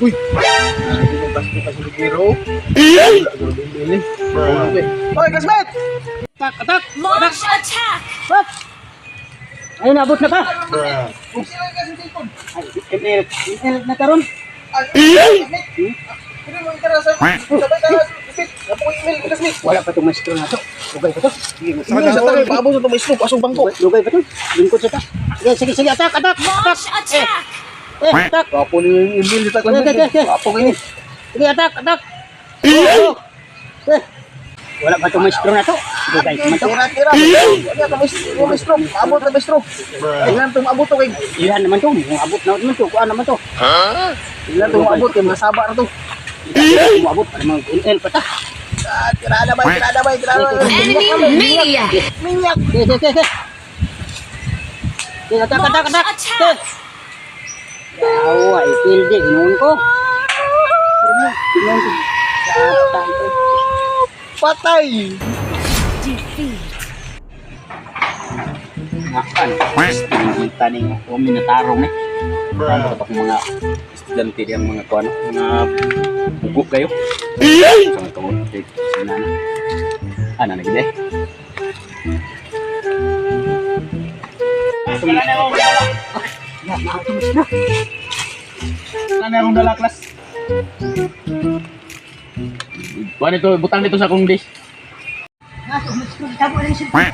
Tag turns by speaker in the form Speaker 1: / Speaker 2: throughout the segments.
Speaker 1: Uy! Hindi mo basta pa sa ligiro. Wala, grabe yung bili. Oy, classmate!
Speaker 2: Attack, attack!
Speaker 3: Launch attack!
Speaker 2: What? Ayun, abot na ka.
Speaker 1: Kung sila yung kasi cellphone.
Speaker 2: Ay, ML, ML na karon.
Speaker 1: Ay, classmate! Pero mo tara sa sabay tara classmate. Napo ko email classmate.
Speaker 2: Wala pa itong maestro na to. Lugay pa to. Sige,
Speaker 1: Email sa tayo paabot sa maestro pasong bangko.
Speaker 2: Lugay pa to. Lingkod sa ta. Sige, sige, sige, attack, attack, attack.
Speaker 3: Launch attack!
Speaker 2: Eh, attack.
Speaker 1: Papo niyo yung email sa classmate.
Speaker 2: Okay.
Speaker 1: Papo kayo.
Speaker 2: Sige, attack, attack. Oh, oh. Eh, wala pa itong maestro na to. Lugay pa man to.
Speaker 1: Tira, tira. Ano ka maestro, maestro. Paabot na maestro. Ilan tong maabot to kay?
Speaker 2: Ilan naman to. Abot na naman to. Kuan naman to.
Speaker 1: Ilan tong maabot kay masaba ra to.
Speaker 2: Umabot pa naman. ML pa ta.
Speaker 1: Ah, tira na bay, tira na bay, tira na.
Speaker 3: Enemy maniac!
Speaker 1: Minyak.
Speaker 2: Sige, sige, sige. Sige, attack, attack,
Speaker 3: Launch
Speaker 2: attack.
Speaker 3: attack!
Speaker 2: Yawa, ikildi, inuun ko. Inuun ko. Satan ko.
Speaker 1: Patay.
Speaker 3: Defeat.
Speaker 2: Nakan, taning ako, minatarong eh. Ano ka mga estudyante diyang mga kuano, mga pugo kayo. Sa mga tungod, sinana. Ana na gid eh.
Speaker 1: Wala na akong dala.
Speaker 2: Ya, maatumis na.
Speaker 1: Wala na akong dala, class. Buwan ito, butang dito sa akong dish.
Speaker 2: Nato, mas tabo ang cellphone.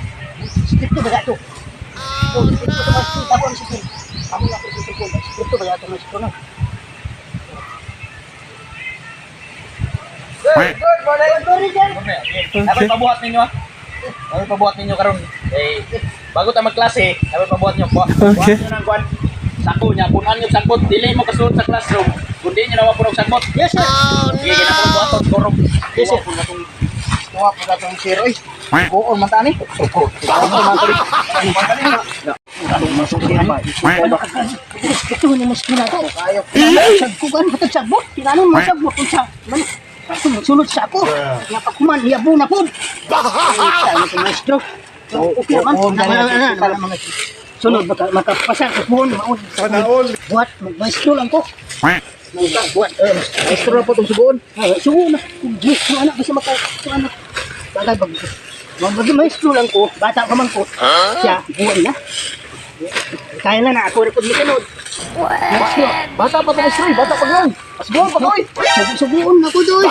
Speaker 2: Skripto ba to? Oh, skripto ba to? Tabo ang cellphone. Tabo na ako sa cellphone. Skripto ba to mas na?
Speaker 1: Good, good morning. Dapat pabuhat ninyo ah. Dapat pabuhat ninyo karon. Eh, bago ta magklase, dapat pabuhat niyo. Okay. Buhat niyo ng kwan. Sako niya, punan niyo sagbot, dili mo kasulod sa classroom. Kundi niyo na mapunog sagbot.
Speaker 2: Yes, sir.
Speaker 1: Sige, ginapon buhaton, korong.
Speaker 2: Yes, sir.
Speaker 1: Tuwa po na itong zero eh. Buon man tani. Suko.
Speaker 2: Ito ni mas na to.
Speaker 1: Kayo.
Speaker 2: Sagko kan batag sagbot. Tinanong mo sagbot unsa. Man ako magsulod sa ako. Nga pa kuman yabo na pud. Ay, ito maestro. Okay man. Na, na, na, mga sunod baka makapasa ko pohon maon. Buhat maestro lang ko. Buhat eh
Speaker 1: Maestro na po itong sugoon.
Speaker 2: Eh, sugo na. Kung maestro anak basta maka ano. Bagay bag. Mag maestro lang ko, bata pa man ko. Siya, buwan na. Kaya na na ako rin mo. Maestro,
Speaker 1: Bata pa itong maestro eh. Bata pa gano'n. Sugoon pa ko eh.
Speaker 2: Suguon ako doy.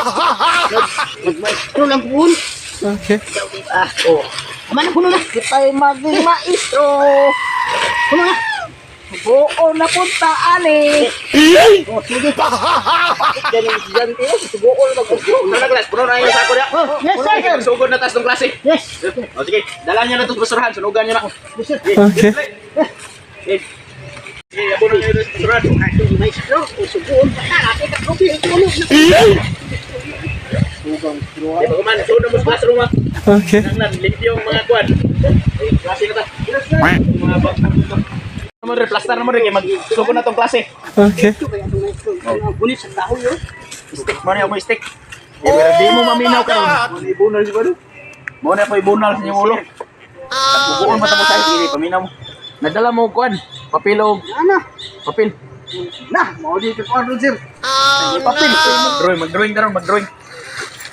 Speaker 2: Nagmaestro lang po.
Speaker 4: Okay.
Speaker 2: Ah, oh. Ama na, puno na.
Speaker 1: Kita'y maging maestro.
Speaker 2: Puno na.
Speaker 1: Sugoon na punta ani.
Speaker 2: Oh, sige.
Speaker 1: Yan yung estudyante eh. Sugoon na mag-maestro.
Speaker 5: Puno na class, puno na yung sako niya.
Speaker 2: Oh, yes, sir.
Speaker 5: Sugod na tas ng klase.
Speaker 2: Yes.
Speaker 5: O sige, dala niyo na ito sa basurahan, sunugan niyo na.
Speaker 2: Yes, sir.
Speaker 4: Okay.
Speaker 5: Sige, sige, abuno niyo ito sa basurahan.
Speaker 2: Ato ni maestro, oh, suguon pa na. Ate ka kopi, ito ano.
Speaker 5: Di ba kuman, sunog mo sa classroom ha.
Speaker 4: Okay.
Speaker 5: Nanglan, limpyo ang mga kwan. Eh, klase na ta. Mga bag. Mo rin, plaster na mo rin, magsugod na tong klase.
Speaker 4: Okay.
Speaker 2: Ito kaya itong maestro. Ano, gunit sa tao yun.
Speaker 5: Stick, mo na ako stick. Eh, pero di mo maminaw karon.
Speaker 1: Ibunal si Bado.
Speaker 5: Mo na ako ibunal sa inyong ulo. Bubuon mo tapos tayo, sige, paminaw mo. Nagdala mo kwan, papel o
Speaker 2: Ano?
Speaker 5: papel.
Speaker 1: Na, mao di ka kuwan sir.
Speaker 5: Papel. Mag-drawing, mag-drawing daron, mag-drawing.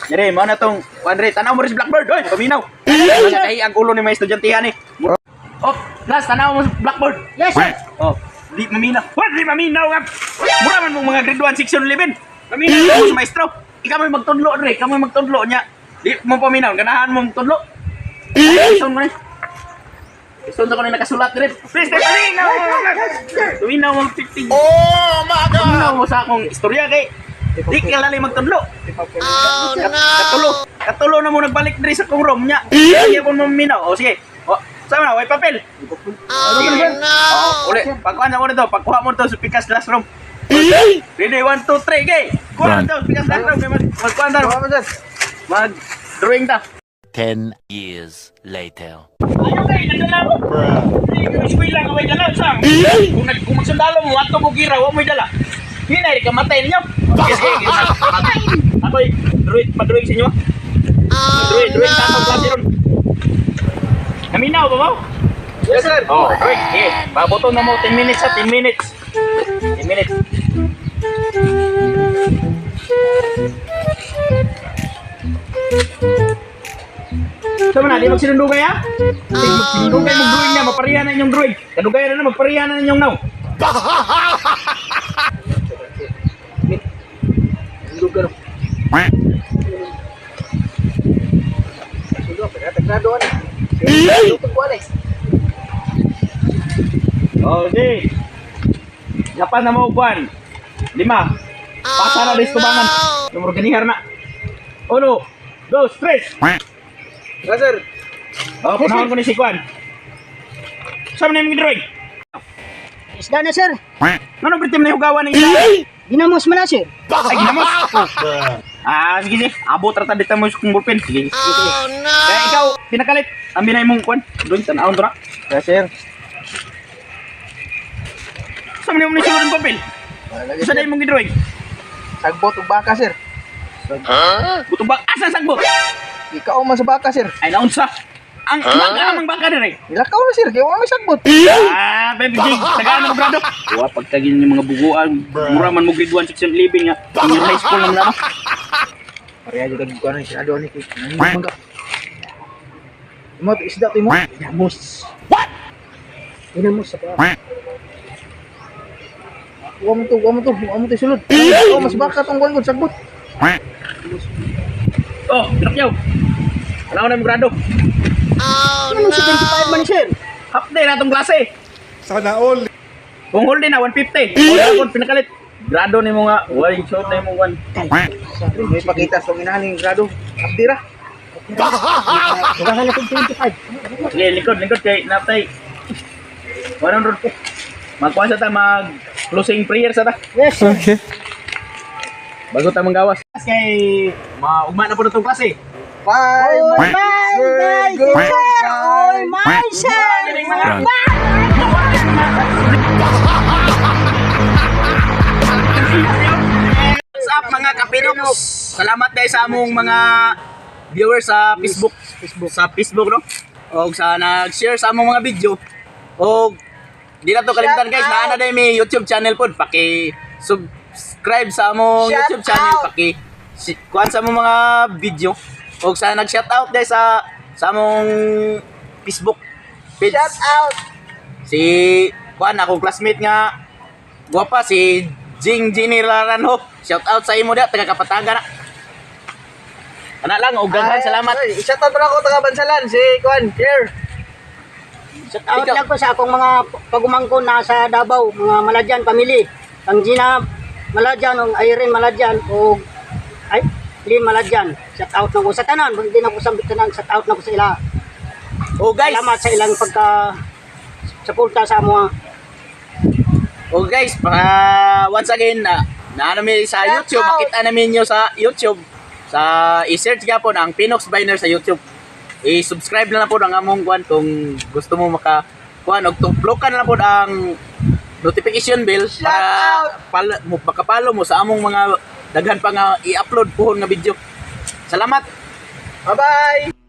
Speaker 5: Dire, mo na tong Andre, tanaw mo rin sa blackboard. Oy, paminaw. Kay ang ulo ni mga estudyante eh. Oh, class, tanaw mo sa blackboard.
Speaker 2: Yes, sir.
Speaker 5: Oh, di maminaw. Wala di maminaw nga. Mura man mong mga grade 1, section 11. Maminaw mo sa maestro. Ikaw may magtudlo dre, ikaw may magtudlo niya. Di mo paminaw, ganahan mo magtudlo. Ison mo ni. Ison ko ni nakasulat dre. Please, dre, paminaw. Paminaw mo 50. Oh my God. Paminaw mo sa akong istorya kay di ka lalay magtudlo. Oh, no. Katulo. Katulo na mo nagbalik dre sa kong room niya. Sige po mo maminaw. O sige. O, sama na, way papel. Sige. Oo, uli. Pagkuha na mo nito, pagkuha mo nito sa Pikas classroom. Ready, 1, 2, 3, gay! Kuha nito, Pikas classroom. Kay magkuha na. Mag drawing ta.
Speaker 6: 10 years later.
Speaker 5: Ayaw kay, nagdala mo. Hindi, eskwela nga may dala. Sang? Kung magsundalo mo, ato mo gira, wa mo'y dala. Hindi na, ka matay ninyo. Sige, sige. Ako'y drawing, ma-drawing sa inyo. Drawing, drawing ta sa klase ron. Naminaw ba mo?
Speaker 1: Yes sir.
Speaker 5: Oh, drawing. Sige, paboto na mo 10 minutes ha, 10 minutes. 10 minutes. Sa man na, di magsinundugay ha? Di magsinundugay mong drawing na, maparihan na inyong drawing. Kadugay na na, magparihan na inyong now.
Speaker 1: Lugar. Sundo, pero tagrado ani. Lutog ko ani.
Speaker 5: Okay. Japan na mo, Juan. Lima. Pasa na des tubangan. Numero ganihar na. Uno, dos, tres.
Speaker 1: Ra sir.
Speaker 5: Oh, panahon ko ni si Juan. Saan na yung drawing?
Speaker 2: Isda na, sir.
Speaker 5: Ano pritim na hugawan ng isda?
Speaker 2: Ginamos man na, sir.
Speaker 5: Ay, ginamos. Ah, sige, sige. Abot rata dito mo sa kong ballpen. Sige, sige. Oh, no. Kaya ikaw, pinakalit. Amin na imong kwan. Doon, tanawon to na.
Speaker 1: Ra sir.
Speaker 5: Saan na yung nisulod ng papel?
Speaker 1: Lagi
Speaker 5: Saan na imong drawing?
Speaker 1: Sagbot ug baka sir.
Speaker 5: Butong ba? Asa sagbot?
Speaker 1: Ikaw man sa baka sir.
Speaker 5: Ay, naunsa. Ang baka, ang baka dire.
Speaker 1: Nilakaw na sir, kay wa may sagbot.
Speaker 5: Ah, baby Jig, tagaan mo grado. Wa pagkagin yung mga buguan, mura man mo grade 1 section 11 nga. Senior high school naman ano.
Speaker 1: Pareha jud kag kuan si Ado ni kay. Mangga. Mo isda to mo.
Speaker 2: Ginamos. What? Ginamos sa pa.
Speaker 1: Wa mo to, wa mo to, wa mo to sulod. Ikaw mas baka tong kuan sagbot.
Speaker 5: Oh, pinakyaw. Wala na mo grado.
Speaker 2: Ano 75 man, sir?
Speaker 5: Half day na itong klase.
Speaker 4: Sana all.
Speaker 5: Kung hold na 150. Wala kon pinakalit. Grado ni mo nga, wala short na mo one.
Speaker 1: May pakita sa inaning grado. Abdira.
Speaker 2: Dugahan na kong 25.
Speaker 5: Sige, lingkod, lingkod kay naptay. 100 po. Magkuha sa ta mag closing prayer sa ta.
Speaker 2: Yes, sir.
Speaker 4: Okay.
Speaker 5: Bago ta manggawas. Kay maugma na po na itong klase.
Speaker 1: Bye.
Speaker 2: Oh, my, my, teacher! Oh, my, sir!
Speaker 5: What's up mga kapinox? Salamat dahil sa among mga viewers sa Facebook, sa Facebook no. Og sa nag-share sa among mga video. Og di na to kalimtan guys, naa na dahil may YouTube channel pod. Paki subscribe sa among
Speaker 1: Shout
Speaker 5: YouTube channel,
Speaker 1: out!
Speaker 5: paki kuan sa among mga video. Og sa nag-shout out dahil sa among Facebook page.
Speaker 1: Shout out.
Speaker 5: Si kuan akong classmate nga gwapa si Jing Jenny Laranjo. Shout out sa imo da taga Kapatagan na. Ana lang og daghan salamat.
Speaker 1: Shout out ako taga Bansalan si kuan Claire.
Speaker 2: Shout out lang ko sa akong mga pagumangkon na sa Davao, mga Maladyan family. Ang Gina Maladyan, ang Irene Maladyan, o ay, Lynn Maladyan. Shout out na ko sa tanan, hindi na ko sa tanan, shout out na ko sa ila.
Speaker 5: Oh guys.
Speaker 2: Salamat sa ilang pagka suporta sa amo.
Speaker 5: Oh guys, para once again na na namin sa
Speaker 1: Shout
Speaker 5: YouTube,
Speaker 1: out!
Speaker 5: makita namin niyo sa YouTube. Sa i-search gyapon ang Pinox Biner sa YouTube. I-subscribe na lang po ang among kuan kung gusto mo maka kuan og tuplokan na lang po ang notification bell
Speaker 1: Shout
Speaker 5: para
Speaker 1: out!
Speaker 5: pala, mo makapalo mo sa among mga daghan pa nga i-upload puhon nga video. Salamat.
Speaker 1: Bye-bye.